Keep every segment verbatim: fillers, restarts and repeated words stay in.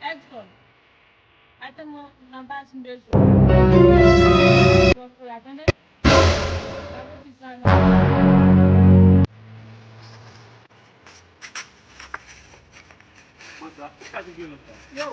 Edson, atann mwen nan baz m bezwen. Bon, frè, tande? Gade ti sa nan. Yo,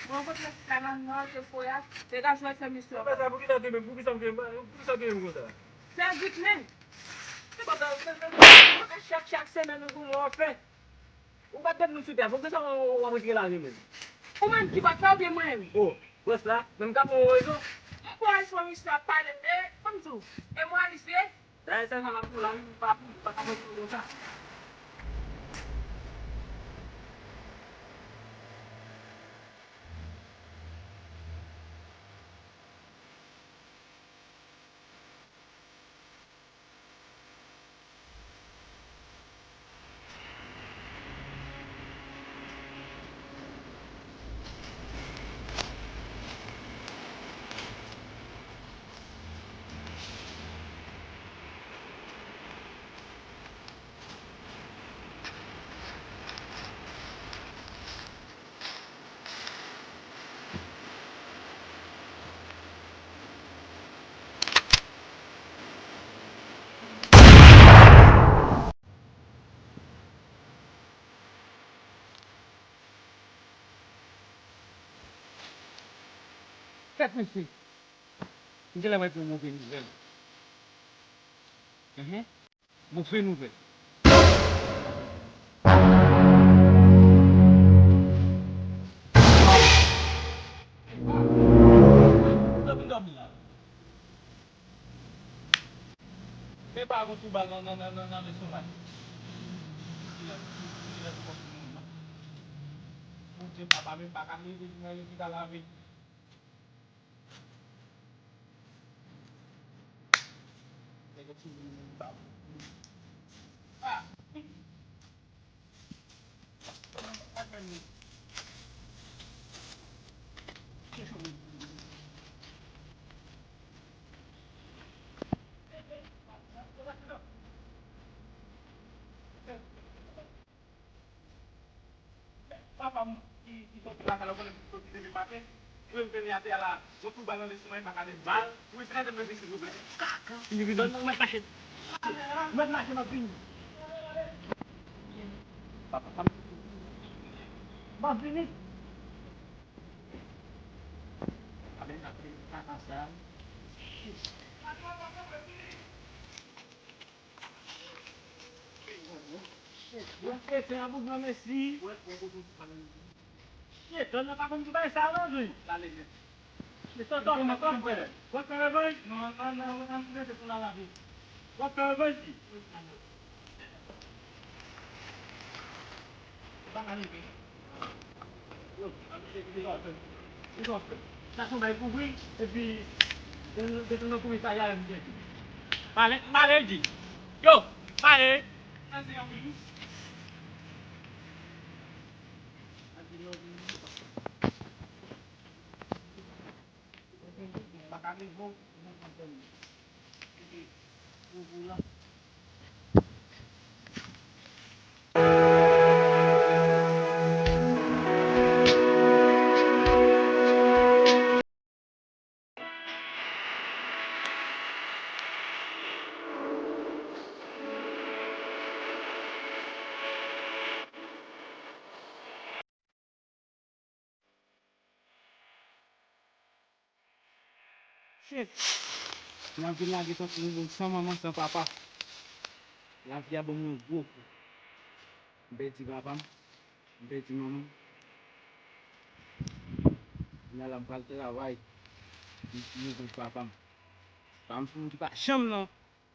mwen rankontre Skyman nan te foyas, te ka jwenn fè misyon. Sa fè sa, poukisa w kenbe, poukisa w kenbe, poukisa w kenbe m konsa? Se vit menm. Se pa sa, se, se, se, se chak, chak semèn ou gon mò fè. Ou pa t met nou sou tè, poukisa w, w ap retire lajan menm? Ou menm ki pa t fè oubyen mwen menm? O, bòs la, menm k ap fè w rezon. M kwè se yon misye ap pale, e, ban m di w, e Moris li ye? Dayè, sèl sa m ap di w la, wi, m pa, m pa ka fè w konsa. Tèt mesye. M genlè mwen pou move nouvèl. Enhen. Move nouvèl. Dòmi, dòmi la. Men pa gon tou bal nan, nan, nan, nan, nan lestomak. Bondye papa, men pa ka leve nan yo ki ka lave. Nèg yo ti moun ba. Ah! Papa m ki, ki soti lakay la, ou konnen m soti depi maten. Mwen m vini atè a la, yon kou bal nan lestomak, m pa ka leve. Bal? Wi, trè byen, silvouplè. Kaka. Li vin nan mwen mache. Mwen mache, m ap vini. Papa, pa m. M ap vini. Amen, amen. Kaka sa. Mwen prese an pou granmesi. Shit, donn nan pa konn ki bagay sa non, wi. Shit, tonton, tonton, frè. W ap fè revanj? Non, non, non, non, non, non, non, non. W ap fè revanj, wi. Sa se yon bagay pou bri, epi, desann nan komisarya, misye. Pale, pale, di. Yo, pale. N ap vin lage tankou yon moun san manman, san papa. Lavi a ban m yon gwo kou. M pèdi papa m, m pèdi manman m. Kounye a la, m pral travay, m, m revanj papa m. Papa m se yon moun ki pa janm nan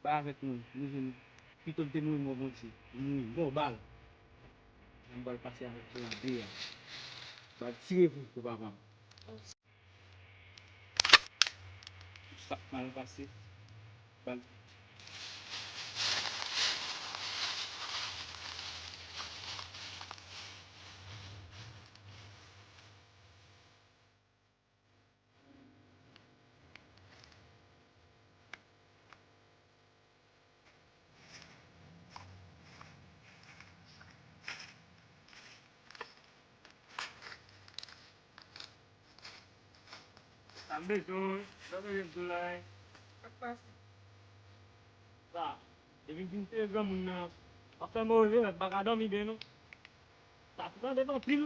bay avèk nou, nou jwenn, pito l te mouri mò Bondye, li mouri mò bal. Jan m pral pase avèk blende a. M pral tire pou, pou papa m. Sa k mal pase, bal. Sa m bezwen, sa m bezwen di w la, wi. Sa k pase? Sa, depi m fin touye granmoun nan, w ap fè m reve, m pa ka dòmi byen, non. Sa pran tèt anpil.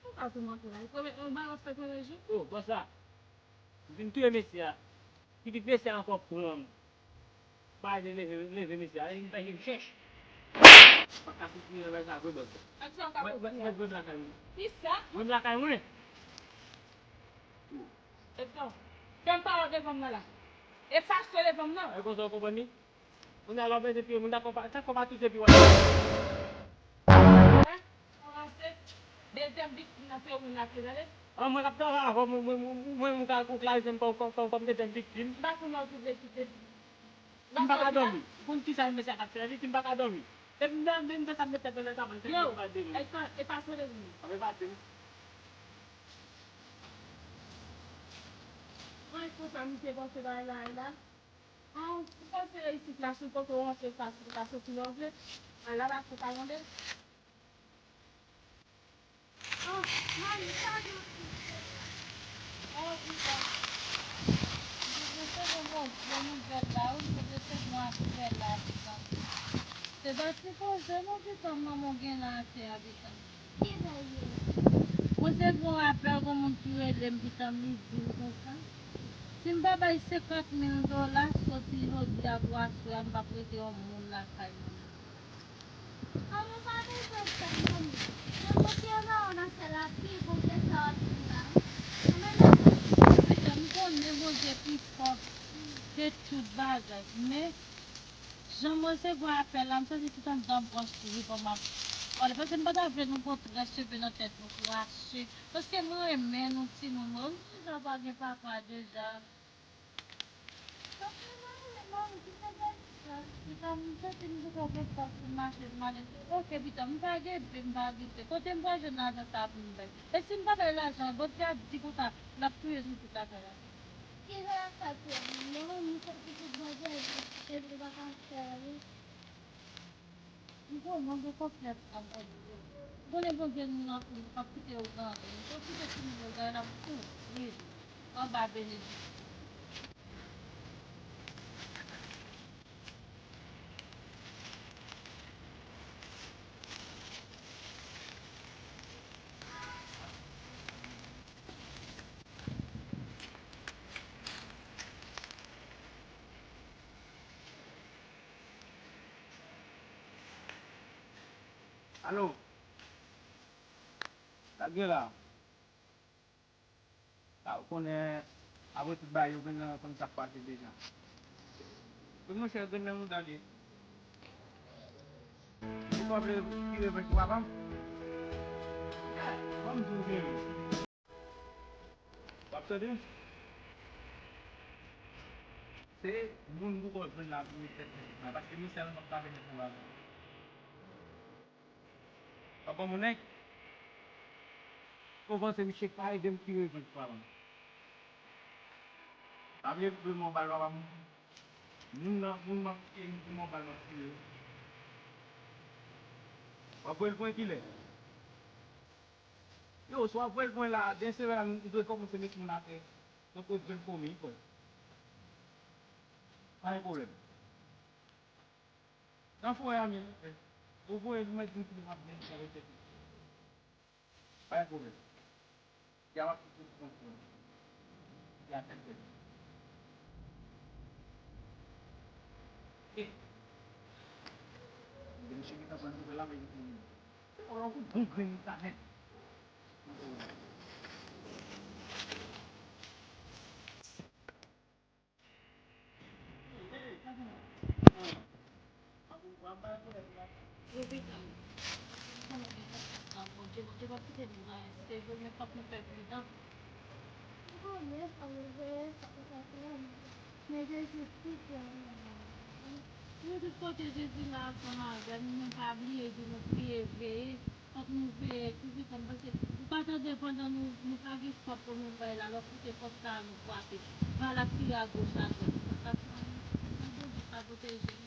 Ou ka tou manke la. Li pwomèt mwen bagay fèt mwen rejou. Oh, bòs la. M vin touye mesye a. Pitit mesye a ankò pran m. Pa ede leve, leve mesye a. Li fè je m chèch. Pa ka soufri nan bagay sa vre, bòs. Ak sa w ka fè. Mwen, mwen, mwen lakay mwen. Kisa? Mwen lakay mwen. Etan, fè m pawòl devan m nan la. E fache devan m nan. E konsa w konprann li? Kounye a lè w peze pye moun, tankou w pa, tankou w pa touche pi w ap. Hein? Kòmanse. Dezyèm viktim nan se ou menm l ap ye, tande? An, mwen k ap travay avè w, mwen, mwen, mwen, mwen, mwen ka, ou klarifi m kòm, kòm, kòm, kòm dezyèm viktim. M pa konn lè w te vle kite. M pa ka dòmi. Ou konn kisa mesye a t ap fè? Li di m pa ka dòmi. Depi m nan, depi m nan sa m met tèt mwen nan kaba, se li m pa dòmi. Epa, epa sou de moun. Epa de moun. Mwen konsa, m te panse bagay la, la. Ah, ou panse isit la, si w pote w rantre fasil, ou ka soti lè w vle? Mwen la, la, ou ka mande. Ah, mami, sa gen anpil. Ah, wi, la. Mwen te resevwa yon gwo nouvèl la, wi, mwen te resevwa nouvèl la, pitan. Se pa sipoze, non, pitan, manman w gen la atè a, pitan. Ki bagay? Mwen resevwa yon apèl, gon moun ki rele m, pitan, li di m konsa. Si m pa bay senkant mil dola, soti jodi a pou aswè a, m p ap rete yon moun lakay mwen. Kòman pa bezwen fè moun? Nan kote yo nan w nan sèl api, Bondye sa w ap di la. Anben nan. Pitan, m konnen Bondye pi fò ke tout bagay, men jan m resevwa apèl la, m santi tout anndan m pran souri kòm ap pale. Paske m pa ta vle nou pran trè cheve nan tèt nou pou rache. Paske mwen renmen nou timoun mwen. Wi, jan pa gen papa deja. Paske mwen renmen mwen ki fè bèl sa. Pitan, m santi m tou fè bèl sa pou m mache pou m ale. Oke, pitan, m pa gen pe, m pa gen pe. Kote m pral jwenn lajan sa pou m bay? E si m pa bay lajan, Bondye ap di konsa, l ap touye nou tout lakay la. Ki jan l ap fè pou mwen? Mwen, m santi tout Bondye, e m pa ka fè anyen. M konnen w gen konfyans nan Bondye. M konnen Bondye renmen w anpil, li p ap kite w nan anyen. Pwofite timoun yo, gade l ap soufri. Anba benediksyon. Alo? Sa k gen la? Sa w konnen, apre tout bagay yo, grenn nan konn sa k pase deja. Wi, monchè, grenn nan mouda li. Ou pa vle ki revanj pou papa m? Ban m di w vre. W ap tande? Se moun pou kò jwenn la pou met tèt nan, paske misye a menm p ap ka fè tèt nan bagay. Papa mwen nèg, konvan se misye k pa ede m ki revanj pou papa m. Pa bliye pou mwen bal papa m. Moun nan, moun m ap kite m pou mwen bal m ap kite yo. W ap voye l pou kilè? Yo, si w ap voye l pou mwen la, demen semèn la, m dwe kòmanse met moun atè. Tankou jwenn komi, frè. Pa gen pwoblèm. Nan fò a, men, ou voye l, mwen di m ki m ap vin fè resèt li. Pa gen pwoblèm. Y a m ap kite l pran pwen. Li a tèt tèt. Eh. Misye gentan pran nouvèl la, men li te, se yon bon grenn sa nèt. Yo, piga. Bondye, Bondye p ap kite nou, se vre, men fòk nou fè pridan. Ou konnen, fòk nou veye, fòk nou fè pridan. Men Jezi pi gran nan nou. Nou tout kote Jezi la ansanm avè n, men pa bliye di nou priye, veye. Fòk nou veye, Toupisan, paske ou pa tande pandan nou, nou pa gen fòs pou nou bay la, lè w kite fòs la, nou kwape. Bal ap tire agoch, adwat. Sa pa fè anyen. Nan Bondye ka pwoteje nou.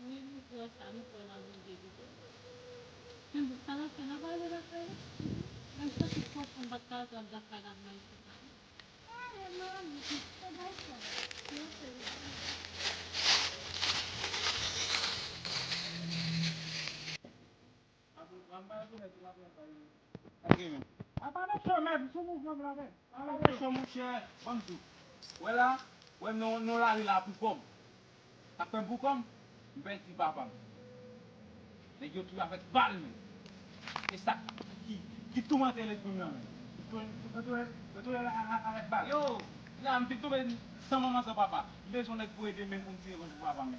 Wi, nou kwè sa, nou kwè nan Bondye pito. Men bon, sa n ap fè, n ap ale lakay nou. Menm si tout fòs nou pa t ka jwenn lakay la, men se pa. Monchè, monchè, ban m di w. Wè la, wè m nan, nan lari la pou kò m. Sa fè m pou kò m, m pèdi papa m. Nèg yo touye avèk bal, men. E sa ki, ki toumante lespri m nan, men. Yo touye, yo touye, yo touye a-, a-, avèk bal. Yo, la, m fin tonbe san manman, san papa. M bezwen nèg pou ede m, men, pou m ti revanj pou papa m.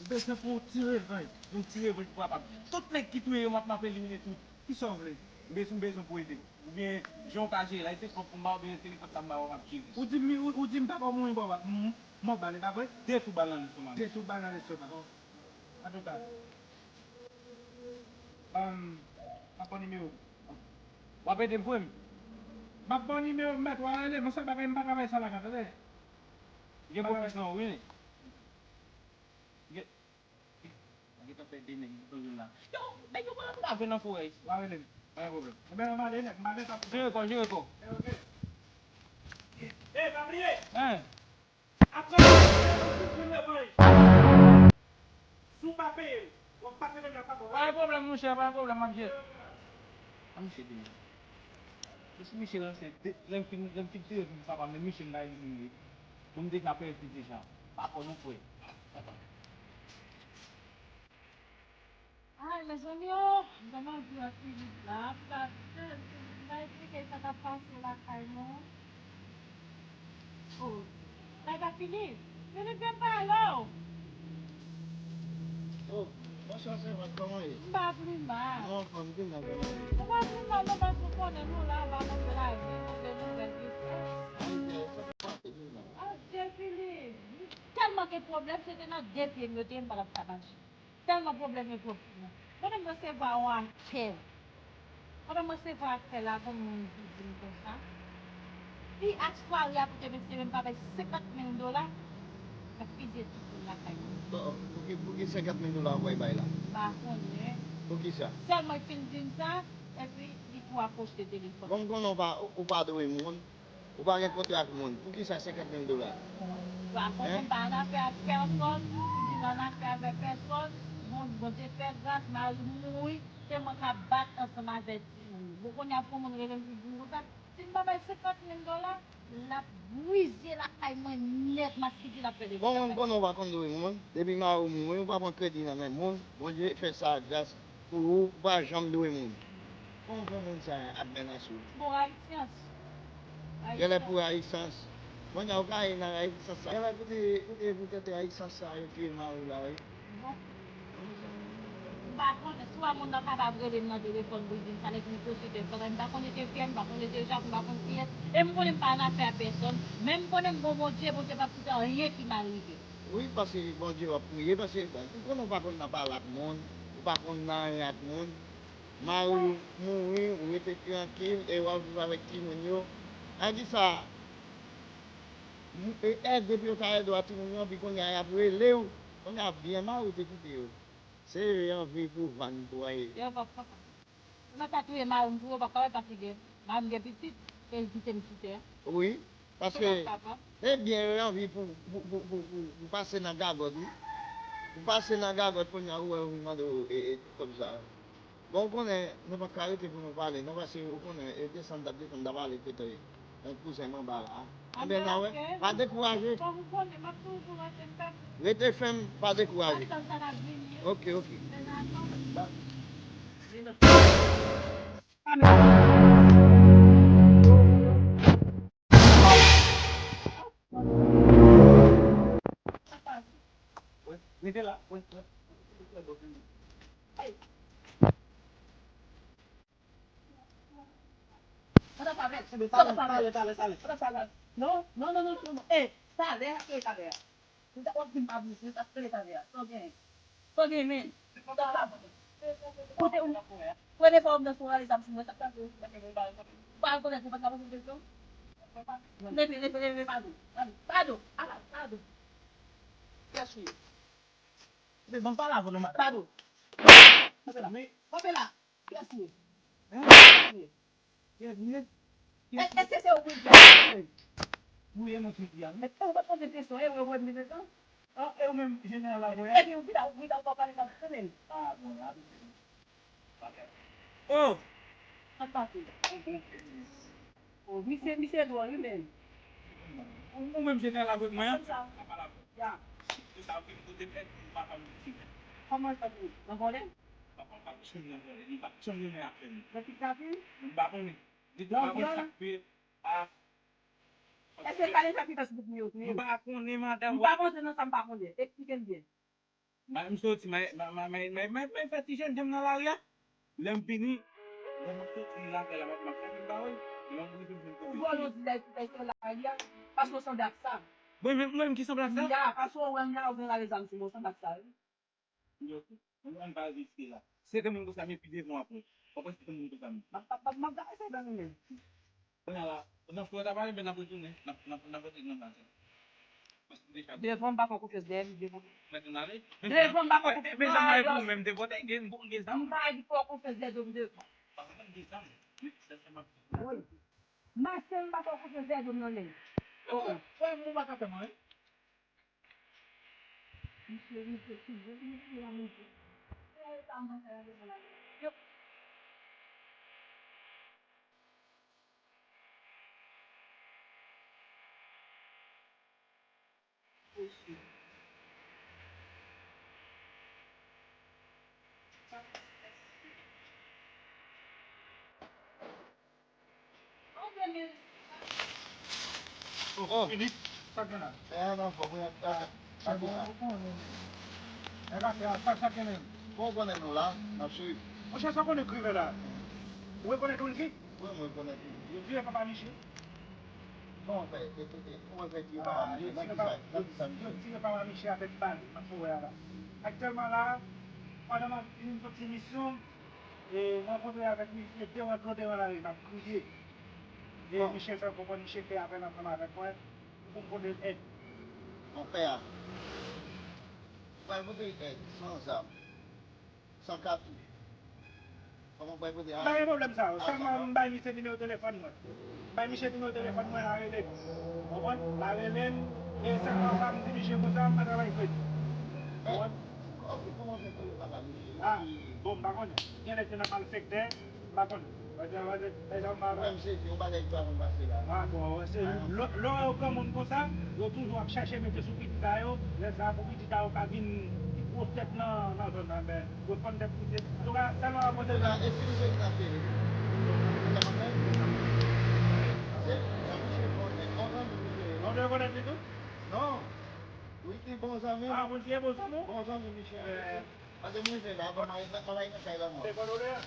M bezwen pou w ti revanj, pou m ti revanj pou papa m. Tout nèg ki touye yo, m ap, m ap elimine tout. Kisa w vle? M bezwen, m bezwen pou ede m. Oubyen, jan w ka jere la, se kòb pou m ba w, oubyen se kòb sa m ba w, m ap jere. Ou di m, ou, ou di m papa w mouri, papa. M, m ap bale, pa vre? De tou bal nan lestomak. De tou bal nan lestomak. Antouka. Ahn, m ap ba w nimewo. W ap ede m, frè m? M ap ba w nimewo, mèt, w a rele, men se bagay m pa ka bay sa lakay, tande? Gen pwofesyon, wi. Gen, gentan fè de nèg ki tonbe la. Yo, nèg yo pral antrave nan forè isit. W a rele m, pa gen pwoblèm. Ebyen, m ale nèt, m pa gen tan pou jere kò, jere kò. Eh, ok. Eh, pa bliye. Hein? Ap travay pou jwenn revanj. Si w pa peye l, w ap pase menm jan pa bon. Pa gen pwoblèm, monchè, pa gen pwoblèm, m ap jere. A, misye di. Mesye Michel, se de, lè m fin, lè m fin tire pou papa m, men Michel la, li, pou m deja pèdi deja. Pa fò non, frè. Ay, mezanmi, oh, m tèlman di ak Filip la, m pa, m pa eksplike sa k ap pase lakay nou. Oh, sa pa Filip? Filip, vin pale, oh! Oh, bonswa, sèvant, kòman ye? M pa pli mal. Non, anfòm, di m non, kòman ye? Ou pa pli mal, non, paske ou konnen nou la, anba move lavi, move nouvèl ki fèt. Adye, Filip! M tèlman gen pwoblèm, se te nan de pye m yo te ye, m pa t ap ka mache. Tèlman pwoblèm yo twòp pou mwen. Konnen m resevwa yon apèl. Pandan m resevwa apèl la, gon moun ki di m konsa, fi a sware a koute mesye, men m pa bay senkant mil dola, m ap fizye tout moun lakay mwen. Bon, pou ki, pou ki senkant mil dola w pral bay la? M pa konnen. Poukisa? Sèlman l fin di m sa, epi li tou rakwoche telefòn. Bon, m konnen w pa, ou pa dwe moun. Ou pa gen kontra ak moun. Poukisa senkant mil dola? Ou pa konnen, m pa annafè ak pèsòn, m di m annafè avèk pèsòn, bon, Bondye fè gras, mari m mouri, se mwen k ap bat ansanm avèk timoun yo. Bon, kounye a pou moun rele m pou di m konsa, si m pa bay senkant mil dola, l ap brize lakay mwen nèt, m ap kite l ap fè de. Bon, moun konnen w pa konn dwe moun. Depi mari w mouri, ou pa pran kredi nan men moun. Bondye fè sa gras. Pou ou, ou pa janm dwe moun. Kòman pou moun sa ap mennen sou ou? Pou rayisans. Genlè pou rayisans. Kounye a ou ka ye nan rayisans sa. Genlè pou te, pou te, poutèt rayisans sa yo touye mari w la, wi. Bon. M pa konnen si w wè moun nan kapab rele m nan telefòn pou l di m sa, lè m posede frè m, m pa konnen se frè m, m pa konnen se Jacques, m pa konnen kiyès. E m konnen m pa annafè a pèsòn, men m konnen m gon Bondye, Bondye p ap kite anyen ki mal rive m. Wi, paske Bondye w ap priye, paske m konnen w pa konn nan pale ak moun, ou pa konn nan anyen ak moun. Mari w mouri, ou rete trankil, e w ap viv avèk timoun yo. A di sa, m-, e, e, depi yo ta ede w a timoun yo, epi kounye a y ap rele w. Kounye a byen mari w te kite yo. Se yo y anvi pou vann pou anyen. Yo p ap kapab. Mwen pa touye mari m pou yo, pa ka wè, paske gen, mari m gen pitit, e l kite m sou tè. Wi, paske se byen yo anvi pou, pou, pou pase nan gagòt, wi. Pou pase nan gagòt, kounye a ou wè yo vin mande w, e, e, tout kòb sa yo. Bon, ou konnen, nou pa ka rete pou nou pale, non, paske ou konnen, e desann, t ap desann, t ap ale kote yon kouzen m anba la. Anben, n a wè, pa dekouraje. Kòm ou konnen, m ap toujou rantre m ka. Rete fèm, pa dekouraje. Atann sa n ap vini. Ok, ok. Fè n atann. Ba- Rete la. Sa ta fè avèl? Sa ta fè avèl? Talè, talè, talè. Sa ta fè avèl? Non, non, non, non, non, non. Eh, talè, eh, talè. Ou ta, w ap vin pa bouch, ou ta fè talè a. Sa w gen? Sa w gen, men? Ou ta la. Kote ou? Premye fwa w ap nan sou ale zam sou mwen, sa k pase? Ou pa rekonèt ou pa t ka poze kesyon? Leve, leve, leve, pado. Pado, pado, ala, pado. Kiyès ou ye? Men ban m pale avè w non, madanm. Pado. Kanpe la. Men kanpe la. Kiyès ou ye? Hein? Kiyès ou ye? Kiyès ou ye? Èske se ou ki di a? Ou ye mwen ki di a. Men ou pa poze kesyon, e ou e mwen mete tan. Ah, e ou menm jeneral la voye? Epi ou ki ta, ou ki ta, ou pa pale nan tande. Ah, bon, la. Oh! Sa k pase? Oh, misye, misye dwòl, wi, men. Ou, ou menm jeneral avèk mwen, an? Sa, ya. Kòman sa pou nan vòlè? Nan ki katye? M pa konnen. Di tou pa konnen sa k fè. Èske l pa deja fè Facebook nou yo tou? M pa konnen, madanm. M pa rantre nan sa m pa konnen. Eksplike m byen. M soti, m al fè ti jènjan m nan lari a. Lè m vini, lè m ap soti lakay la, m ap, m ap fè ti pawòl, lè m ap rive, m jwenn kote. Ou vòlè yon ti bagay ki fè sou lari a, paske w sanble ak sa. Mwen menm, mwen menm ki sanble ak sa? Ya, paske w wè m la, ou vin rale zam sou mwen, w sanble ak sa, wi. Yo, mwen pa riske la. Se ke moun konsa, men pi devan apre. Ou konprann, se ke moun konsa, men. M ap, m ap, m ap gade sa nan nou menm. Kounye a la, nan fwa ta pale, men n ap retounen, n ap, n ap, n ap rantre nan baz la. Paske m deja. Devan m pa fè w konfyans dèyè m, devan. Mwen te ale. Devan m pa fè w konfyans. Men zam la pou ou menm, devan te gen, bon, gen zam. M pa di fè w konfyans dèyè do m devan. Paske m gen zam. Wi, se sa m ap di. Wi. Mache m pa fè w konfyans dèyè do m nan men. Oh, frè m, ou pa ka fè m anyen. Misye, misye, si Bondye, misye la, misye. Eh, sa mwen fè nan devan la. Yo. Misye. Oh, Philippe, sa k gen la? Eh, nan fòm, wi, eh, sa k gen la? Nèg afè a, sa, sa k gen menm? Bon, ou konnen nou la, n ap swiv. Monchè, sa w konnen k rive la? Ou rekonèt Wilky? Wi, mwen rekonèt li. Yo tire papa Miche. Bon, fè, e, e, e, kòman fè tire papa Miche? Nan ki sa, nan ki sa, Miche? Yo tire papa Miche avèk bal, m ap fè w wè a la. Aktyèlman la, pandan m ap vin soti misyon, E, m rankontre avèk misye devan, tro devan lari, m ap kriye. E Michel fè m konprann misye fè apèl ansanm avèk mwen pou m pote l èd. Monpè a, ou pral pote l èd san zam, san katouch. Kòman ou pral pote a? M pa gen pwoblèm sa yo. Sèlman m bay misye nimewo telefòn mwen. M bay misye nimewo telefòn mwen, l a rele m. Ou konprann? L a rele m. E sèlman sa m di misye konsa, m pa travay kredi. Ou konprann? Ok, kòman fè pou yo pa ba misye? Ah, bon, m pa konnen. Genlè se nan malfektè, m pa konnen. Paske, paske, paske m pa... Mwen, m sezi, yon bagay ki pa konn pase la. Ah, bon, se lè, lè yo granmoun konsa, yo toujou ap chèche mete sou pitit a yo, lè sa pou pitit a yo ka vin pi gwo tèt nan, nan zòn nan, men yo fann tèt misye. Antouka, sèlman rakonte la. E si misye vin ap fere? Sa pa fè? Se, se misye konnen, konprann misye. Ou te rekonèt li tou? Non. Wi, ki bon zanmi. Ah, moun ki e bon zanmi w? Bon zanmi, misye. Eh. Paske mwen se la, kòman, kòman nan kay la, mwen. Se kòdone a?